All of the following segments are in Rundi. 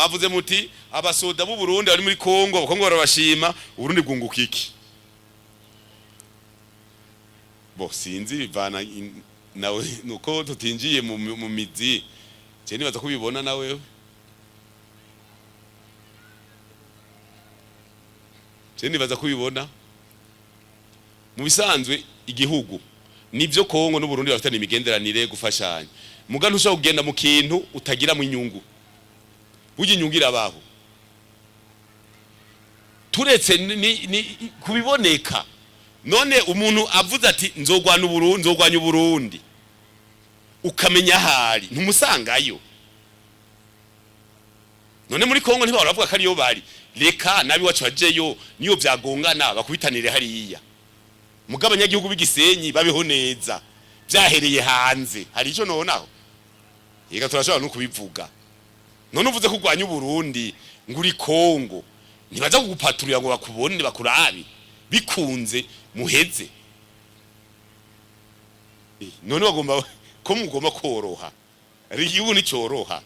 Mwavuze muti abasoda b'u Burundi bari muri Kongo, abakongo barabashima, Uburundi bwunguka iki? Bo sinzi, bivana nawe nuko tutinjiye mu mizi. Je nibaza ko ubibona nawe. Je nibaza ko ubibona. Mu bisanzwe igihugu nivyo, Kongo n'Uburundi bafitanye imigenderanire, gufashanya. Muga ntushobora kugenda mu kintu utagiramo inyungu. Burya inyungu irabaho. Turetse ni kubiboneka. None umuntu avuze ati nzogwana Uburundi, nzogwanya Uburundi, ukamenya ahari, ntumusangayo. None muri Kongo ntibahora bavuga ko ariyo bari? Reka nabi wacu bajeyo, niyo vyagongana bakubitanire hariya. Mugabo abanyagihugu b'igisenyi babeho neza. Vyahereye hanze hari ico nonaho, yega turashobora no kubivuga. None uvuze ko urwanya Uburundi ngo uri Kongo, ntibaza kugupaturira ngo bakubone, bakurabe bikunze muheze? None bagomba ko mugomba koroha? Ari igihugu nticoroha.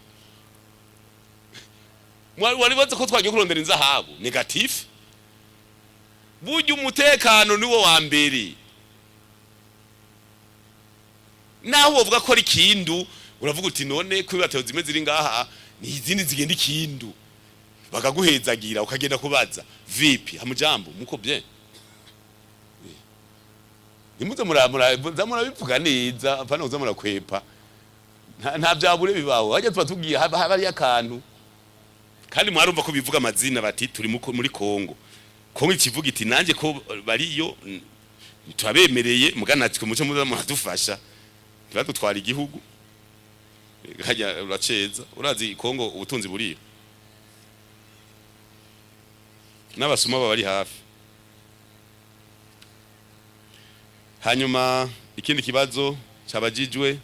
Wari bazi ko twagiye kurondera inzahabu négatif. Burya umutekano niwo wa mbere. Naho wovuga ko ari Kindu, uravuga uti none ko ibibatero zimwe ziri ngaha, ni izindi zigenda Ikindu, bakaguhezagira, ukagenda kubaza: "Vipi, hamujambo, muko bien?" Nimuze muza murabivuga neza, apana kuza murakwepa. Nta vyabure bibaho. Hajya tuba tugiye haba hariyo akantu. Kandi mwarumva ko bivuga amazina, bati turi muri Kongo. Kongo ikivuga iti nanje ko bariyo, turabemereye, mugana natwe muce muza muradufasha, ntibadutwara igihugu. Hajya uraceza, urazi Kongo ubutunzi buriyo, n'abasuma baba bari hafi. Hanyuma ikindi kibazo cabajijwe,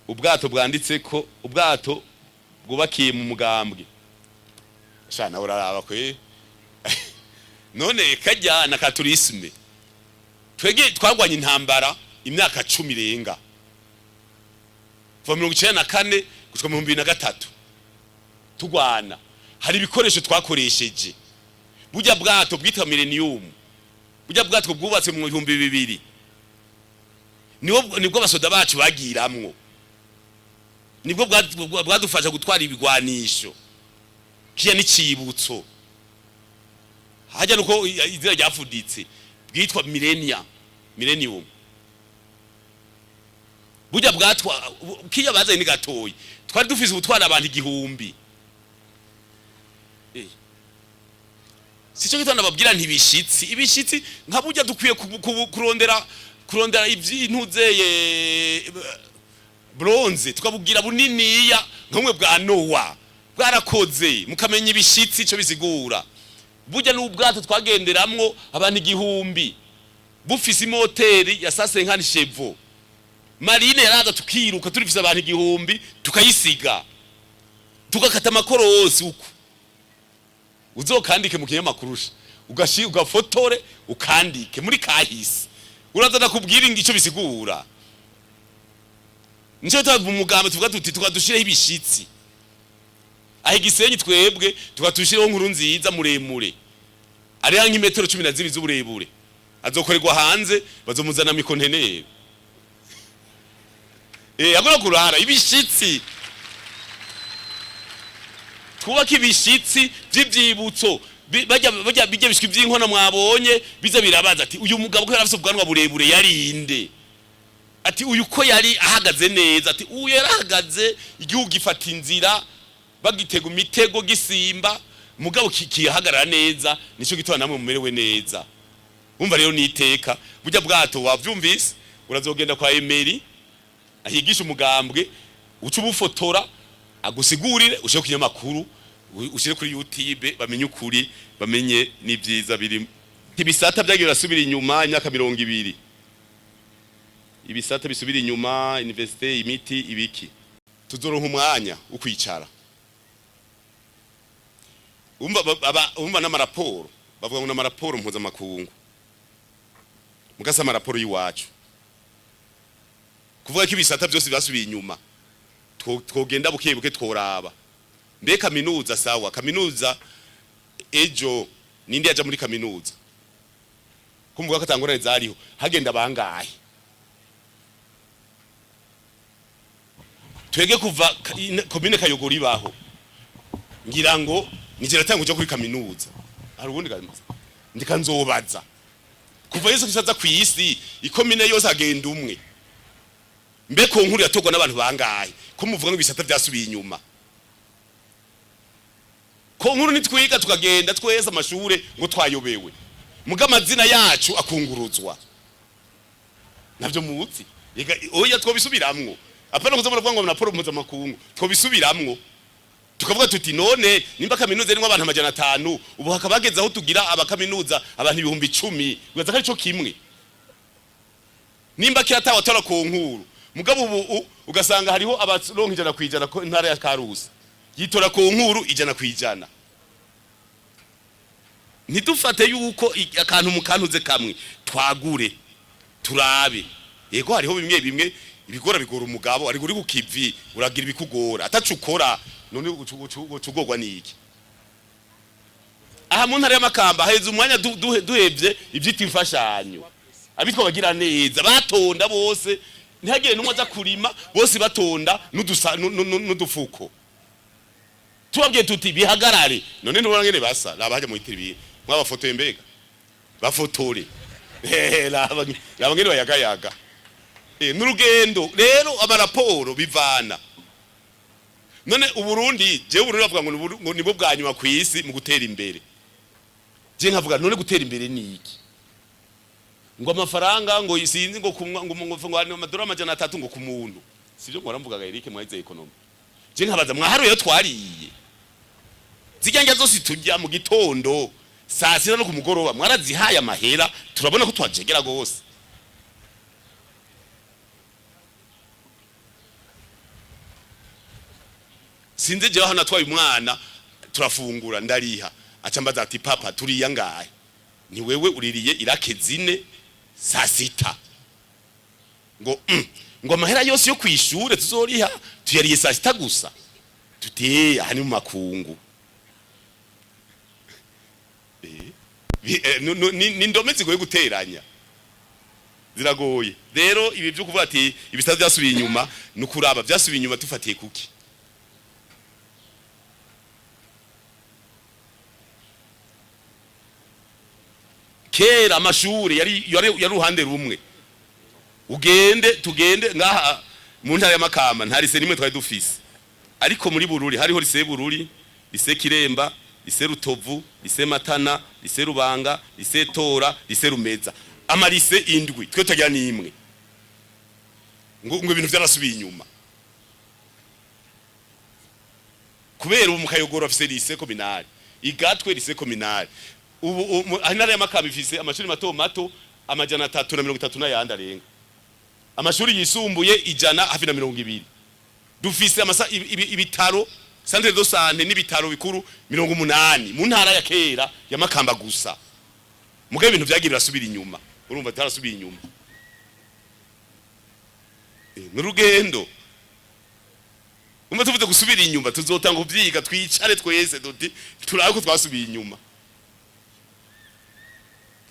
ubwato bwanditse ko ubwato bwubakiye mu mugambwe. Sha, nawe uraraba kwe. None kajya na ka tourisme, twege twagwanye intambara imyaka 10 irenga, kuva 94 gushika 2003 tugwana. Hari ibikoresho twakoresheje. Burya bwato bwitwa Millennium, burya bwato bwubatse mu 2000, nibwo abasoda bacu bagiramwo, nibwo bwadufasha gutwara ibigwanisho. Kiya n'icibutso hajya nuko izina ryafuditse, bwitwa Millennium. Burya bwatwa kiya bazanye ni gatoyi, twari dufise ubutwara abantu 1000. Sico gitanda babwira ntibishitsi ibishitsi nka burya dukwiye kurondera ivyintuzeye bronze, tukabubwira buniniya nkamwe bwa Nowa bwarakoze, mukamenya ibishitsi ico bisigura. Burya n'ubwato twagenderamwo abantu 1000, bufise imoteri ya 150 chevaux. Marine yaraza tukiruka, turifise abantu 1000, tukayisiga, tugakata amakorosi uko. Uzokandike mu kinyamakuru, ugashi ugafotore, ukandike muri kahise, uraza ndakubwira ico bisigura. Nico tuba mu mugambi tuvuga tuti tukadushireho ibishitsi aho igisenyi, twebwe tukatushireho nkuru nziza muremure, ariho nk'imetero 12 z'uburebure, azokorerwa hanze, bazomuzana mu ikonteneri. Agora kurara ibishitsi, twubake ibishitsi vy'ivyibutso. Bajya bijya bishwi vy'inkono mwabonye biza birabaza ati uyu mugabo ko yarafise ubwanwa burebure yarinde? Ati uyu ko yari ahagaze neza? Ati uyu yarahagaze, igihugu gifata inzira, bagitega imitego gisimba, mugabo kihagarara neza, nico gituma namwe mumerewe neza. Umva rero niteka burya bwato wavyumvise, urazogenda kwa Emery ahigisha umugambwe, uca ubufotora, agusigurire, ushire ku kinyamakuru, ushire kuri YouTube, bamenye ukuri, bamenye n'ivyiza biri. Ibisata byagiye birasubira inyuma imyaka 20, ibisata bisubira inyuma, université, imiti, ibiki. Tuzoronka umwanya wo kwicara. Umva umva n'amaraporo bavuga ngo n'amaraporo mpuzamakungu, mugasa amaraporo y'iwacu kuvuga ko ibisata byose byasubiye inyuma. Twogenda buke buke, tworaba. Mbe kaminuza, sawa, kaminuza ejo ninde yaja muri kaminuza? Kumvuga ko atangorane zariho, hagenda bangahe? Twege kuva komine Kayogoro ibaho, ngira ngo nije natanga kuja kuri kaminuza. Hari ubundi ndika nzobaza kuva Yesu Kristo aza kw'isi, ikomine yose agenda umwe. Mbe ko nkuru yatorwa n'abantu bangahe? Ko muvuga ngo ibisata vyasubiye inyuma, ko nkuru nitwiga tukagenda twese amashure ngo twayobewe, muga amazina yacu akunguruzwa, navyo muzi. Ega oya, twobisubiramwo. Apana kuza muravuga ngo na poro mpuzamakungu, twobisubiramwo tukavuga tuti: none nimba kaminuza irimwo abantu 500, ubu hakaba hageze aho tugira abakaminuza abantu 10,000, wibaza ko arico kimwe? Nimba kiratawa atora ku nkuru, mugabo ubu ugasanga hariho abaronka 100% ko intara ya Karusi yitora ku nkuru 100%. Ntidufate yuko akantu mu kantuze kamwe, twagure turabe. Yego, hariho bimwe bimwe ibigora bigora umugabo, ariko uri kukivi uragira ibikugora atacu ukora. None ucugorwa niki? Aha mu ntara y'Amakamba haheze umwanya duhevye ivyita imfashanyo, abitwa bagira neza batonda bose, ntihagire n'umwe aza kurima, bose batonda n'udufuko. Tubabwiye tuti bihagarare. None ntubona ngene basa? Raba hajya mu itiribi, mwabafotoye, mbega bafotore. Raba raba ngene bayagayaga. N'urugendo rero amaraporo bivana. None Uburundi, jewe Uburundi bavuga ngo ngo nibwo bwa nyuma ku isi mu gutera imbere. Je nkavuga, none gutera imbere ni iki? Ngo amafaranga, ngo sinzi, ngo kumwa, ngo amadolari 300 ngo ku muntu, sivyo? Ngo baramvugaga Eric mwayize économie. Je nkabaza, mwaharuye twariye zirya ndya zose turya mu gitondo, saa sita no ku mugoroba, mwarazihaye amahera? Turabona ko twajegera gose. Sinzi, jewe hano natwaye umwana, turafungura, ndariha, aca mbaza ati: "Papa, turiya ngahe?" Ni wewe uririye irake zine saa sita, ngo ngo amahera yose yo kwishure tuzoriha tuyariye saa sita gusa. Tuti aha ni mu makungu. Ni ndome zigoye guteranya, ziragoye. Rero ibi byo kuvuga ati ibisata byasubiye inyuma, ni ukuraba byasubiye inyuma tufatiye kuki. Kera amashuri yari uruhande rumwe. Ugende, tugende ngaha mu ntara y'Amakamba, nta lycée nimwe twari dufise, ariko muri Bururi hariho lycée Bururi, lycée Kiremba, lycée Rutovu, lycée Matana, lycée Rubanga, lycée Tora, lycée Rumeza, ama lycées indwi. Twe tutagira n'imwe. Ngo ibintu vyarasubiye inyuma kubera ubu mu Kayogoro afise lycée communal, Igatwe lycée communal. Ubu intara y'Amakamba ifise amashuri mato mato 330 n'ayandi arenga, amashuri yisumbuye ijana hafi na mirongo ibiri. Dufise ibitaro, centre de santé n'ibitaro bikuru 80 mu ntara ya kera ya Makamba gusa. Mugabe ibintu vyagiye birasubira inyuma, urumva tarasubiye inyuma. N'urugendo umva tuvuze gusubira inyuma, tuzotanga kuvyiga, twicare twese duti turabe ko twasubiye inyuma,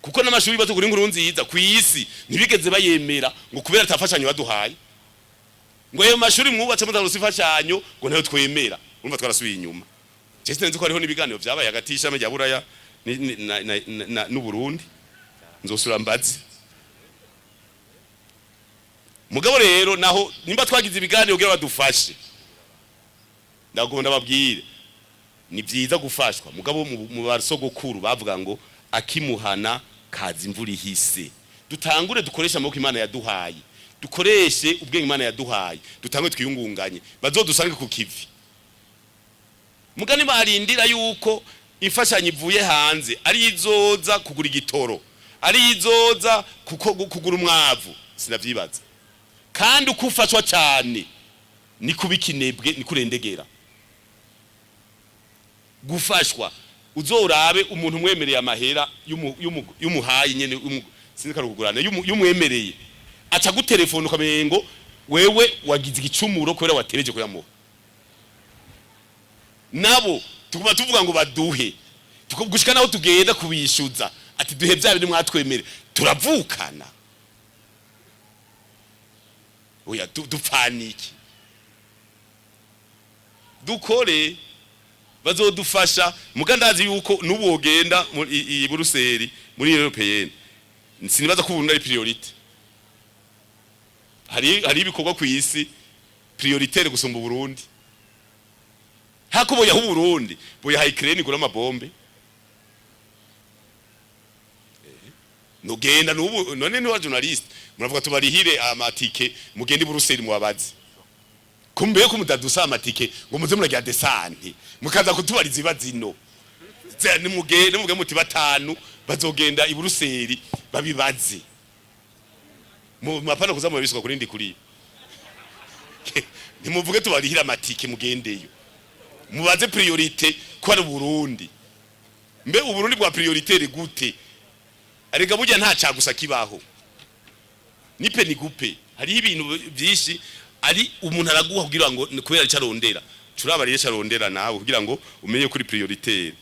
kuko n'amashuri bato kuri nkuru nziza ku isi ntibigeze bayemera ngo kubera atafashanyo baduhaye, ngo ayo mashuri mwubatse mutarose imfashanyo, ngo ntayo twemera. Urumva twarasubiye inyuma. Je sinzi ko hariho n'ibiganiro vyabaye hagati y'ishami rya Buraya n'Uburundi, nzosura mbazi. Mugabo rero naho nimba twagize ibiganiro kugira badufashe, ndagomba ndababwire, ni byiza gufashwa, mugabo mu basogokuru bavuga ngo akimuhana kaza imvura ihise. Dutangure dukoreshe amaboko Imana yaduhaye, dukoreshe ubwenge Imana yaduhaye, dutangure twiyungunganye, bazodusange ku kivi. Mugani barindira yuko imfashanyo ivuye hanze ari izoza kugura igitoro, ari izoza kuko kugura umwavu, sinavyibaza. Kandi uko ufashwa cyane ni kuba ikinebwe, ni kurendegera gufashwa. Uzorabe umuntu umwemereye amahera y'umuhaye nyene, sinzi karugurana, y'umwemereye, aca gutelefona ukamengo wewe wagize igicumuro kubera watebeje kuyamuha. Nabo tuguma tuvuga ngo baduhe, gushika naho tugenda kubishyuza ati duhe bya bintu mwatwemere. Turavukana? Oya, dupfana iki? Dukore, bazodufasha. Muga ndazi yuko n'ubu wogenda i Buruseli muri Européenne, sinibaza ko ubu ari priorité. Hari ibikorwa ku isi prioritaire gusumba Burundi. Hako boyaha Burundi, boyaha Ukraine igura amabombe. Nugenda nubu none ni wa journaliste, muravuga tubarihire amatike, mugende i Buruseli mubabaze. Kumbe ko mudadusa amatike ngo muze murarya desante, mukaza kutubariza ibibazo ino. Nimugende muvuge muti batanu bazogenda i Buruseli babibaze. Mu mapana kuza mubisuka kuri ndi kuri. Nimuvuge tubarihire amatike, mugendeyo mubaze priorité ko ari Burundi. Mbe Uburundi bwa prioritaire gute? Arega burya nta cagusa kibaho, nipe nigupe. Hariho ibintu byinshi ari umuntu araguha kugira ngo kubera ico arondera. Curaba rero ico arondera nawe kugira ngo umenye kuri prioritaire.